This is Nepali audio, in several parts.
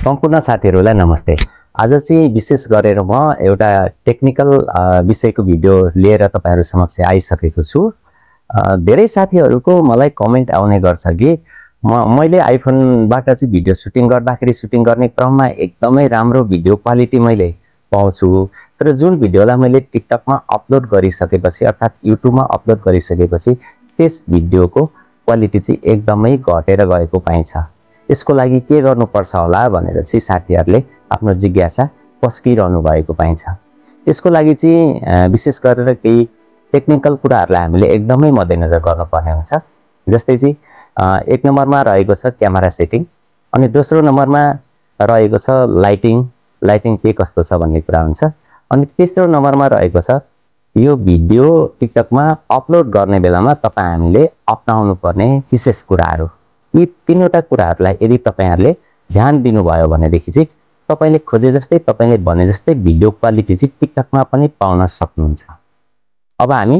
सम्पूर्ण साथीहरुलाई नमस्ते। आज चाहिँ विशेष गरेर म एउटा टेक्निकल विषयको भिडियो लिएर तपाईहरु समक्ष आइसकेको छु। धेरै साथीहरुको मलाई कमेन्ट आउने गर्छ कि मैले आइफोनबाट चाहिँ भिडियो सुटिङ गर्दाखेरि सुटिङ गर्ने क्रममा एकदमै राम्रो भिडियो क्वालिटी मैले पाउँछु, तर जुन भिडियोलाई मैले टिकटकमा अपलोड गरिसकेपछि अर्थात् युट्युबमा अपलोड गरिसकेपछि त्यस भिडियोको क्वालिटी चाहिँ एकदमै घटेर गएको पाइन्छ। यसको लागि के गर्नुपर्छ होला भनेर चाहिँ साथीहरुले आफ्नो जिज्ञासा पस्किरहनु भएको पाइन्छ। यसको लागि चाहिँ विशेष गरेर केही टेक्निकल कुराहरुलाई हामीले एकदमै मध्यनजर गर्नुपर्ने हुन्छ। जस्तै चाहिँ एक नम्बरमा रहेको छ क्यामेरा सेटिङ, अनि दोस्रो नम्बरमा रहेको छ लाइटिङ के कस्तो छ भन्ने कुरा हुन्छ, अनि तेस्रो नम्बरमा रहेको छ यो भिडियो टिकटकमा अपलोड गर्ने बेलामा हामीले अपनाउनु पर्ने विशेष कुराहरु। यी तीनवटा कुराहरुलाई यदि तपाईहरुले ध्यान दिनुभयो भनेदेखि चाहिँ तपाईले खोजे जस्तै तपाईले भने जस्तै भिडियो क्वालिटी चाहिँ टिकटकमा पनि पाउन सक्नुहुन्छ। अब हामी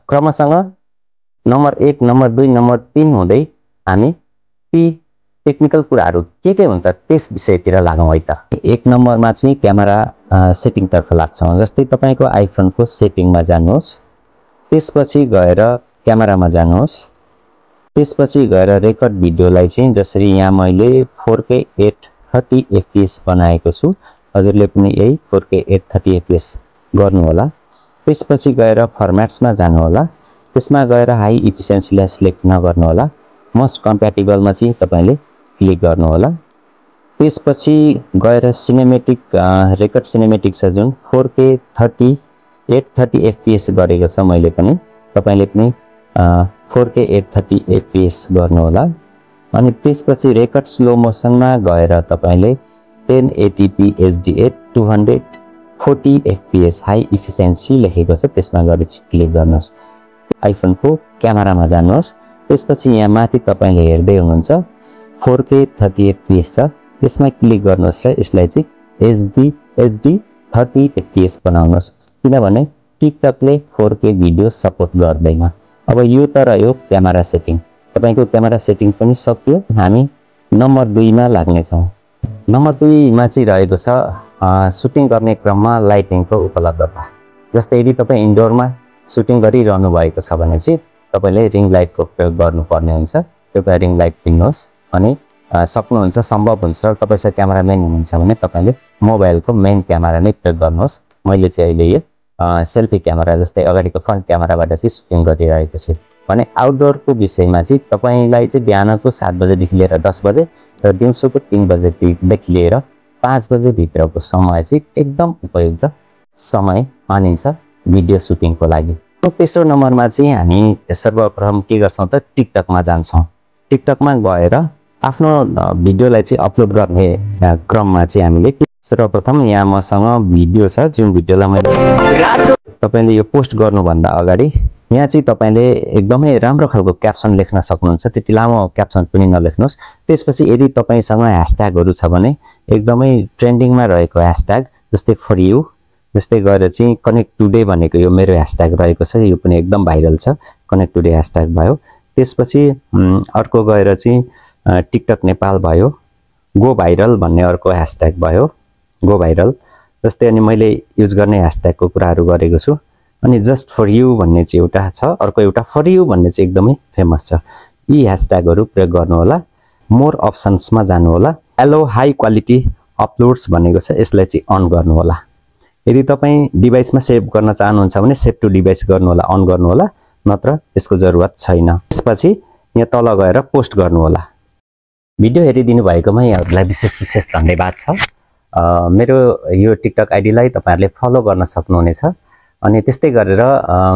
क्रमशः नम्बर 1, नम्बर 2, नम्बर 3 हुँदै हामी ती टेक्निकल कुराहरु के हुन् त त्यस विषयतिर लागौं है त। एक नम्बरमा चाहिँ क्यामेरा सेटिङ तर्फ लाग्छौं। जस्तै तपाईको आइफोनको सेटिङमा जानुहोस्, त्यसपछि गएर क्यामेरामा जानुहोस्, त्यसपछि गएर रेकर्ड भिडियोलाई चाहिँ जसरी यहाँ मैले 4K 830 fps बनाएको छु, हजुरले पनि यही 4K 830 fps गर्नु होला। त्यसपछि गएर फर्म्याट्समा जानु होला, त्यसमा गएर हाई इफिसिएन्सीलाई सिलेक्ट नगर्नु होला, मोस्ट कम्प्याटिबलमा चाहिँ तपाईले क्लिक गर्नु होला। त्यसपछि गएर सिनेमेटिक रेकर्ड सिनेमेटिक छ जुन 4K 830 fps गरेको छ मैले पनि, तपाईले पनि 4K 830 fps गर्नु होला। अनि त्यसपछि रेकर्ड स्लो मोसनमा गएर तपाईले 1080p HDR 240 fps high efficiency लेखेको छ, त्यसमा गएर क्लिक गर्नुहोस्। आइफोनको क्यामेरामा जानुहोस्, त्यसपछि यहाँ माथि तपाईले हेर्दै हुनुहुन्छ 4K 30 fps छ, त्यसमा क्लिक गर्नुहोस् र यसलाई चाहिँ HD 30 fps बनाउनुहोस्, किनभने टिकटकले 4K भिडियो सपोर्ट गर्दैन। अब यो त रह्यो क्यामेरा सेटिङ। तपाईको क्यामेरा सेटिङ पनि सक्यो। हामी नम्बर 2 मा लाग्ने छौं। नम्बर 2 मा चाहिँ रहेको छ सुटिङ गर्ने क्रममा लाइटिङको उपलब्धता। जस्तै यदि तपाई इन्डोरमा सुटिङ गरिरहनु भएको छ भने चाहिँ तपाईले रिङ लाइटको प्रयोग गर्नुपर्ने हुन्छ। कृपया रिङ लाइट किन्नुहोस्, अनि सक्नुहुन्छ सम्भव हुन्छ तपाईसँग क्यामेराम्यान हुनुहुन्छ भने तपाईले मोबाइलको मेन क्यामेरा नै प्रयोग गर्नुहोस्। मैले चाहिँ अहिले यो सेल्फी क्यामेरा जस्तै अगाडिको फ्रन्ट क्यामेराबाट चाहिँ सुटिङ गरिरहेको छु। भने आउटडोरको विषयमा चाहिँ तपाईलाई चाहिँ बिहानको 7 बजेदेखि लिएर 10 बजे र दिउँसोको 3 बजेदेखि लिएर 5 बजे भित्रको समय चाहिँ एकदम उपयुक्त समय मानिन्छ भिडियो सुटिङको लागि। तेस्रो नम्बरमा चाहिँ हामी सर्वप्रथम के गर्छौं त टिकटकमा जान्छौं। टिकटकमा गएर आफ्नो भिडियोलाई चाहिँ अपलोड गर्ने क्रममा चाहिँ हामीले सर्वप्रथम यहाँ मसँग भिडियो छ, जुन भिडियोलाई मैले तपाईले यो पोस्ट गर्नु भन्दा अगाडि यहाँ चाहिँ तपाईले एकदमै राम्रो खालको क्याप्सन लेख्न सक्नुहुन्छ। त्यति लामो क्याप्सन पनि नलेख्नुहोस्। त्यसपछि यदि तपाईसँग ह्याशट्यागहरु छ भने एकदमै ट्रेन्डिङमा रहेको ह्याशट्याग जस्तै फर यु, जस्तै गएर चाहिँ कनेक्ट टुडे भनेको यो मेरो ह्याशट्याग रहेको छ, यो पनि एकदम भाइरल छ, कनेक्ट टुडे ह्याशट्याग भयो। त्यसपछि अर्को गएर चाहिँ टिकटक नेपाल भयो, गो भाइरल भन्ने अर्को ह्याशट्याग भयो, गो भाइरल जस्तै। अनि मैले युज गर्ने ह्याशट्यागको कुराहरु गरेको छु। अनि जस्ट फर यु भन्ने चाहिँ एउटा छ, अर्को एउटा फर यु भन्ने चाहिँ एकदमै फेमस छ। यी ह्याशट्यागहरु प्रयोग गर्नु होला। मोर अप्सन्समा जानु होला, एलो हाई क्वालिटी अपलोड्स भनेको छ, यसलाई चाहिँ अन गर्नु होला। यदि तपाई डिभाइसमा सेभ गर्न चाहनुहुन्छ भने सेभ टु डिभाइस गर्नु होला, अन गर्नु होला, नत्र यसको जरुरत छैन। त्यसपछि यहाँ तल गएर पोस्ट गर्नु होला। भिडियो हेरिदिनु भएकोमा यहाँहरुलाई विशेष धन्यवाद छ। मेरो यो टिकटक आइडीलाई तपाईहरुले फलो गर्न सक्नुहुनेछ। अनि त्यस्तै गरेर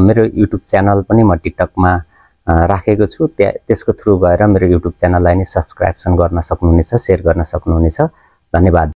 मेरो युट्युब च्यानल पनि म टिकटकमा राखेको छु, त्यसको थ्रु गएर मेरो युट्युब च्यानललाई नि सब्स्क्राइब गर्न सक्नुहुनेछ, शेयर गर्न सक्नुहुनेछ। धन्यवाद।